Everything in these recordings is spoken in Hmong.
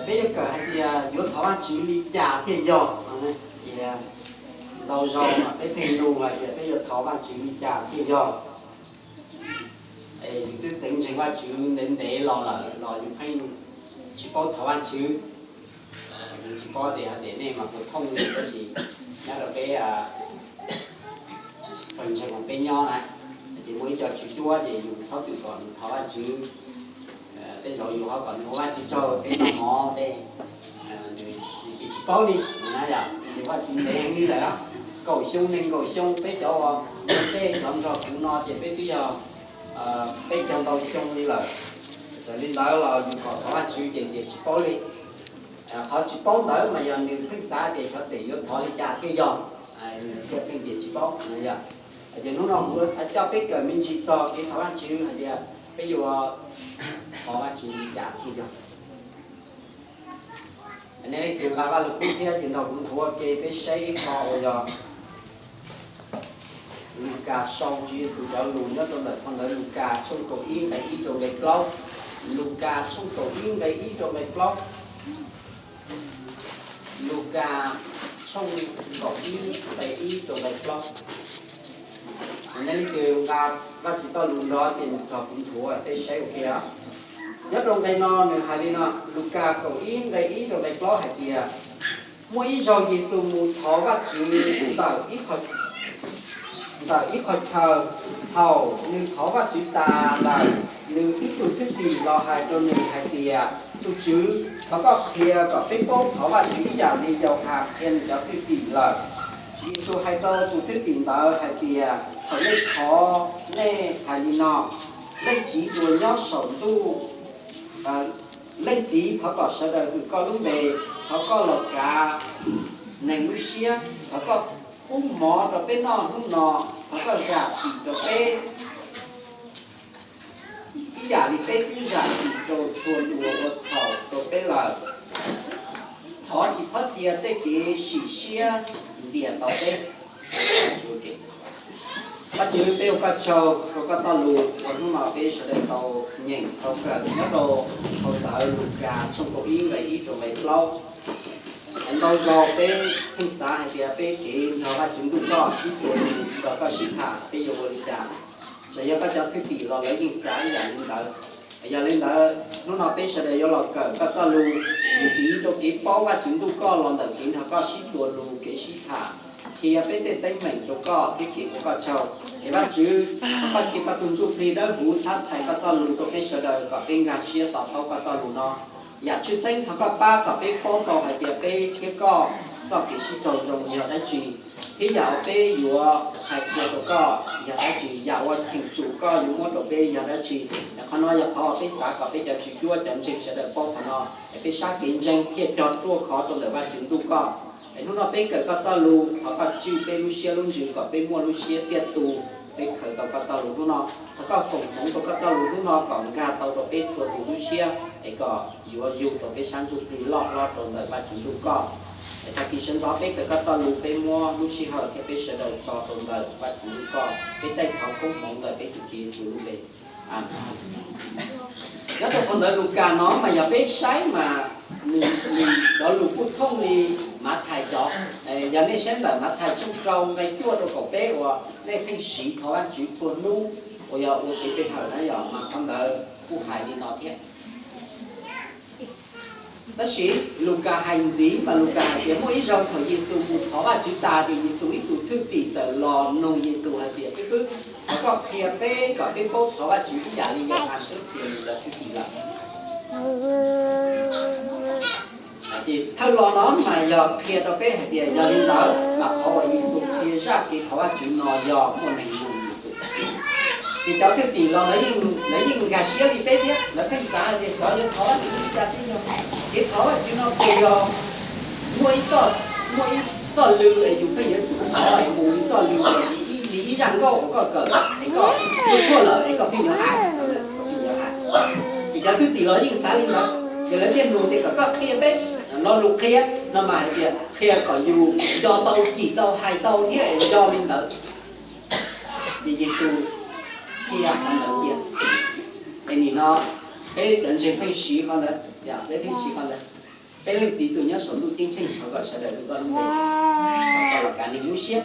Peb yuav kawm hais tias yuav thov Vajtswv li cas thiaj yog. Ces ntau zaus mas peb pheej nug hais tias peb yuav thov Vajtswv li cas thiaj yog. Es yus twb txeev ntseeg Vajtswv ntev ntev los lawm los yus pheej tsis paub thov Vajtswv. Yus tsis paub tias hais tias nej mas puas thooj li, tab sis nyob rau peb pawg ntseeg uas peb nyob na, ces muaj ib co tswv cuab ces yus txhob txwm kom nws thov Vajtswv. Tej zaum yus ho kom nws ua Vajtswv tsaug peb noj mov tej, nws tsis paub li na yom. Ces Vajtswv ntev heev li lawm, kaum xyoo nees nkaum xyoo peb cov uas tej cov nrog kuv no ces peb twb yog peb caug ntau xyoo li lawm. Txawm li ntawd los yus kom thov Vajtswv ces nws tsis paub li. Qhov tsis paub ntawd mas yog nws pheej xav tias xyov tes yuav thov li cas thiaj yog, nws thiaj pheej tias tsis paub no yom. Ces hnub no kuv xav coj peb kawm me ntsis txog kev thov Vajtswv hais tias peb yuav thov Vajtswv li cas thiaj yog. Nej leej twg nqa Vaj Lug Kub thiab ces nrog kuv nthuav ke peb saib ib qho uas yog Lukas sau Tswv Yexus cov lus nyob rau ntawm phau ntawv Lukas tshooj kaum ib nqe ib rau nqe plaub. Lukas tshooj kaum ib nqe ib rau nqe plaub. Lukas tshooj kaum ib nqe ib rau nqe plaub. Nej leej twg nqa Vajtswv txoj lus nrog ces nrog kuv nthuav peb saib ua ke os. Nyob rau nqe no nws hais li no, Lukas kaum ib nqe ib rau nqe plaub hais tias, muaj ib zaug Yexus mus thov Vajtswv ntawm ib qho, ntawm ib qho chaw. Thaum nws thov Vajtswv tas lawm, nws ib tug thwj tim los hais rau nws hais tias, tus Tswv, thov koj qhia kom peb paub thov Vajtswv ib yam li Yauhas qhia nws cov thwj tim lawm. Yexus hais rau tus thwj tim ntawd hais tias, thaum nej thov, nej hais li no, Leej Txiv uas nyob saum ntuj, Leej Txiv, thov kom sawv daws hwm koj lub npe, thov koj los kav neeg lub siab, thov koj pub mov rau peb noj hnub no, thov koj zam txim rau peb ib yam li peb twb zam txim rau txhua tus uas ua txhaum rau peb lawm. Thov tsis txhob cia tej kev sim siab ntxias tau peb. Vajtswv, peb ua koj tsaug rau koj txoj lus uas hnub no peb sawv daws tau nyeem tau kawm nyob rau phau ntawv Lukas tshooj kaum ib nqe ib rau nqe plaub. Ntau zaus peb pheej xav hais tias peb kev nrog Vajtswv ntuj koj sib txuas lus nrog koj sib tham peb yuav ua li cas, los yog koj cov thwj tim los lawv yeej xav ib yam li ntawd. Yog li ntawd hnub no peb sawv daws yuav los kawm koj txoj lus ntxiv rau kev paub Vajtswv ntuj koj los ntawm kev nrog koj sib txuas lus kev sib tham, qhia peb tej teeb meem rau koj thiab kev ua koj tsaug. Es Vajtswv, thov koj cia koj tus Ntsuj Plig Dawb Huv txhab txhais koj txoj lus rau peb sawv daws kom peb nkag siab to taub koj txoj lus no. Yam tshwj xeeb thov koj pab kom peb paub tau hais tias peb thiab koj txoj kev sib raug zoo yog dab tsi, thiab yam uas peb yuav hais qhia rau koj yog dab tsi, yam uas cheem tsum koj yuav muab rau peb yog dab tsi. Es qhov no yog qhov uas peb xav kom peb cov tswv cuab cov ntseeg sawv daws paub qhov no, es peb sab kev ntseeg thiaj cog ruaj khov rau ntawm Vajtswv ntuj koj. Es hnub no peb kawm koj txoj lus, thov koj tswj peb lub siab lub ntsws kom peb muaj lub siab tiaj tus, peb khaws tau koj txoj lus hnub no. Thov koj foom hmoov rau koj txoj lus hnub no kom nkag tau rau peb txhua tus lub siab, es kom yuav yug rau peb sab ntsuj plig loj hlob rau ntawm Vajtswv ntuj koj. Es tag kis sawv ntxov peb kawm koj txoj lus, peb muab lub sij hawm thiab peb sawv daws tso rau ntawm Vajtswv ntuj koj. Peb teb thov koob hmoov ntawm peb tus Tswv Yexus lub npe. Amees. Nyob rau phau ntawv Lukas no mas yog peb saib mas nws, nws cov lus kuj thooj li Mathais cov. Yog nej saib ntawm Mathais tshooj rau nqe cuaj rau kaum peb uas nej pheej siv thov Vajtswv txhua hnub uas yog ua kev pe hawm na yom, mas qhov ntawd kuj hais li no thiab. Tab sis Lukas hais ntxiv mas Lukas hais tias muaj ib zaug thaum Yexus mus thov Vajtswv tas ces Yexus ib tug thwj tim txawm los nug Yexus hais tias, xib fwb, thov koj qhia peb kom peb paub thov Vajtswv ib yam li Yauhas twb qhia nws cov thwj tim lawm. Ces thawj lo no mas yog qhia rau peb hais tias yog li ntawd mas qhov uas Yexus qhia zaj kev thov Vajtswv no yog muaj neeg nug Yexus. Ces cov thwj tim los lawv yeej nkag siab li peb thiab, lawv pheej xav hais tias xyov yuav thov Vajtswv li cas thiaj yog. Kev thov Vajtswv no puas yog muaj ib txoj, muaj ib txoj lw es yus pheej yuav tsum thov es mus li txoj lw, tiam sis ib, li ib zaj nkauj uas koj kawm es koj tuaj lawm es koj pheej yuav hais, koj pheej yuav hais. Ces cov thwj tim los yeej xav li ntawd, ces lawv thiaj nug tias kom koj qhia peb lo lus qhia no mas hais tias qhia kom yus nco tau, cim tau, hais tau thiab es nco li ntawd. Ces Yexus qhia qhov ntawd tias, es nim no peb cov ntseeg pheej siv qhov ntawd, peb pheej siv qhov ntawd. Peb Leej Txiv tus nyob saum ntuj ceeb tsheej, thov kom sawv daws hlub koj lub npe, thov koj los kav neeg lub siab.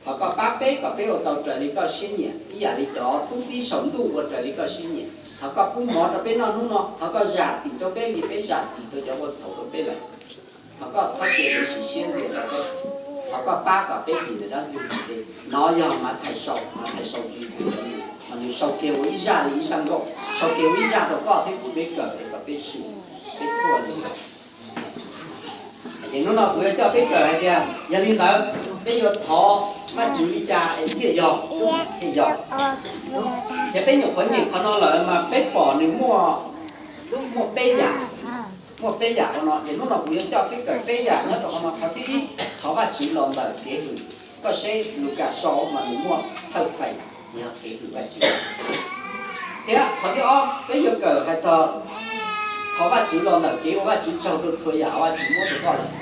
Thov koj pab peb kom peb ua tau raws li koj siab nyiam, ib yam li cov tub txib saum ntuj ua raws li koj siab nyiam. Thov koj pub mov rau peb noj hnub no, thov koj zam txim rau peb li peb zam txim rau cov ua txhaum rau peb lawm. Thov koj txhob cia kev sim siab ntxias rau peb. Thov koj pab kom peb dim ntawm dab ntxwg ntxim tes. Nov yog Mathais sau, Mathais sau Tswv Yexus cov lus, mas nws sau kiag ua ib zaj li ib zaj nkauj, sau kiag ua ib zaj rau koj thiab kuv peb kawm es kom peb swm, peb thuaj li. Ces hnub no kuv yuav coj peb kawm hais tias yog li ntawd peb yuav thov Vajtswv li cas es thiaj yog, thiaj yog. Ces peb nyuam qhuav nyeem qhov no lawm mas peb pom nws muaj, muaj peb yam, muaj peb yam qhov no. Ces hnub no kuv yuav coj peb kawm peb yam nyob rau qhov no. Qhov thib ib, thov Vajtswv los ntawm kev hwm. Koj saib Lukas sau mas nws muaj thawj feem yog kev hwm Vajtswv. Thiab qhov thib ob peb yuav kawm hais txog thov Vajtswv los ntawm kev ua Vajtswv tsaug rau txhua yam Vajtswv muab rau koj lawm.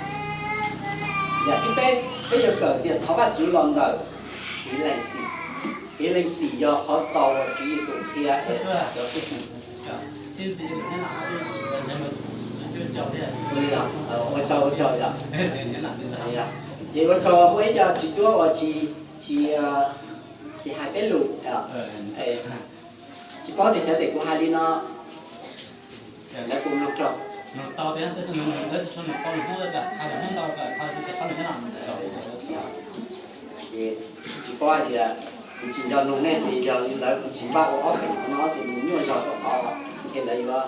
Yam thib peb, peb yuav kawm tias thov Vajtswv los ntawm kev lees txim. Kev lees txim yog qhov xaus uas Tswv Yexus qhia. Ua tsaug, ua tsaug yom. Ces ua tsaug muaj ib co tswv cuab uas tsis, tsis, tsis hais peb lus, tsis paub tias xyov tes kuv hais li no lawv puas mloog raug. Ces tsis paub hais tias kuv tsis nco nug nej ces yog li ntawd kuv tsis npaj ua ob feem qhov no ces nws nyuaj zog rau qhov ntshe lawv yuav,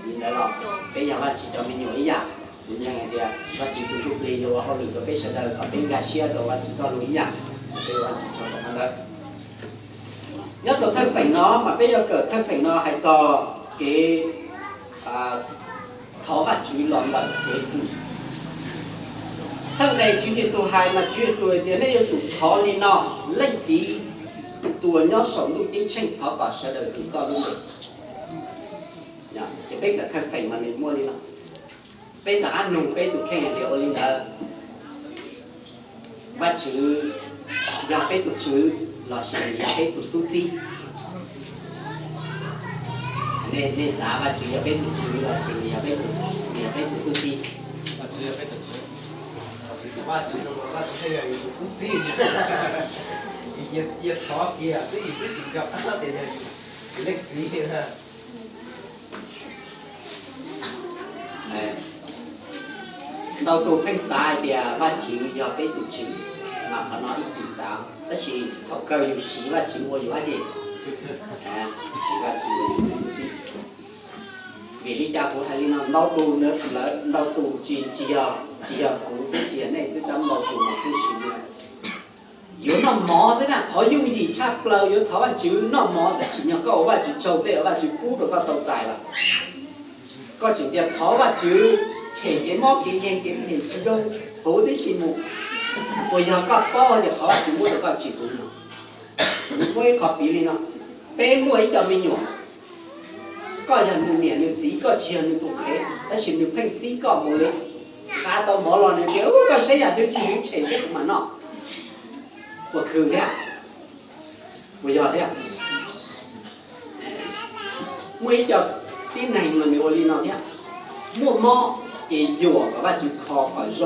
li ntawd los peb yog Vajtswv cov me nyuam ib yam. Kuv ntseeg hais tias Vajtswv tus Ntsuj Plig yuav ua hauj lwm rau peb sawv daws kom peb nkag siab rau Vajtswv txoj lus ib yam, peb ua Vajtswv tsaug rau qhov ntawd. Nyob rau thawj feem no mas peb yuav kawm thawj feem no hais txog kev thov Vajtswv los ntawm kev hwm. Thawj nqe Tswv Yexus hais mas Tswv Yexus hais tias nej yuav tsum thov li no: Leej Txiv, tus uas nyob saum ntuj ceeb tsheej, thov kom sawv daws hwm koj lub npe. Ces peb kawm thawj feem mas nws muaj li no. Peb rov qab nug peb tus kheej hais tias ua li ntawd, Vajtswv yog peb tus tswv lossis nws yog peb tus tub txib? Nej, nej xav Vajtswv yog peb tus tswv lossis nws yog peb tus, nws yog peb tus tub txib? Vajtswv, Vajtswv yog yus tus tub txib. Yus cia thov kiag xwb, yus twb tsis nco qab tias yog yus leej txiv. Ntau tus pheej xav hais tias Vajtswv yog peb tus tswv, mas qhov no ib txwm xav, tab sis thaum kawg yus siv Vajtswv ua yus dab tsi? Siv Vajtswv ua yus tus tub txib. Vim li cas kuv hais li no? Ntau tus, lawv ntau tus tsis, tsis yog, tsis yog kuv xwb, tsis yog nej xwb, tab ntau tus mas kuj siv li. Yuav noj mov xwb na, qhov yooj yim tshaj plaws yuav thov Vajtswv noj mov xwb, tsim nyog koj ua Vajtswv tsaug tej uas Vajtswv pub rau koj tau txais lawm. Koj tseem tias thov Vajtswv tshem kev mob kev nkeeg kev phem tsis zoo huv tib si mus. Uas yog koj paub tias thov Vajtswv muab rau koj tsis huv no. Muaj ib qho piv li no, peb muaj ib co me nyuam, koj yog nws niam nws txiv, koj tsis yog nws tus qhev, tab sis nws pheej txib koj mus li. Nqa tau mov los nws tias, Ub, koj saib yam twg tsis huv tshem seb kuv mam noj. Puas khwv thiab? Puas yog thiab? Muaj ib co tib neeg mas nws ua li no thiab. Muaj mob ces yuam kom Vajtswv kho kom zoo.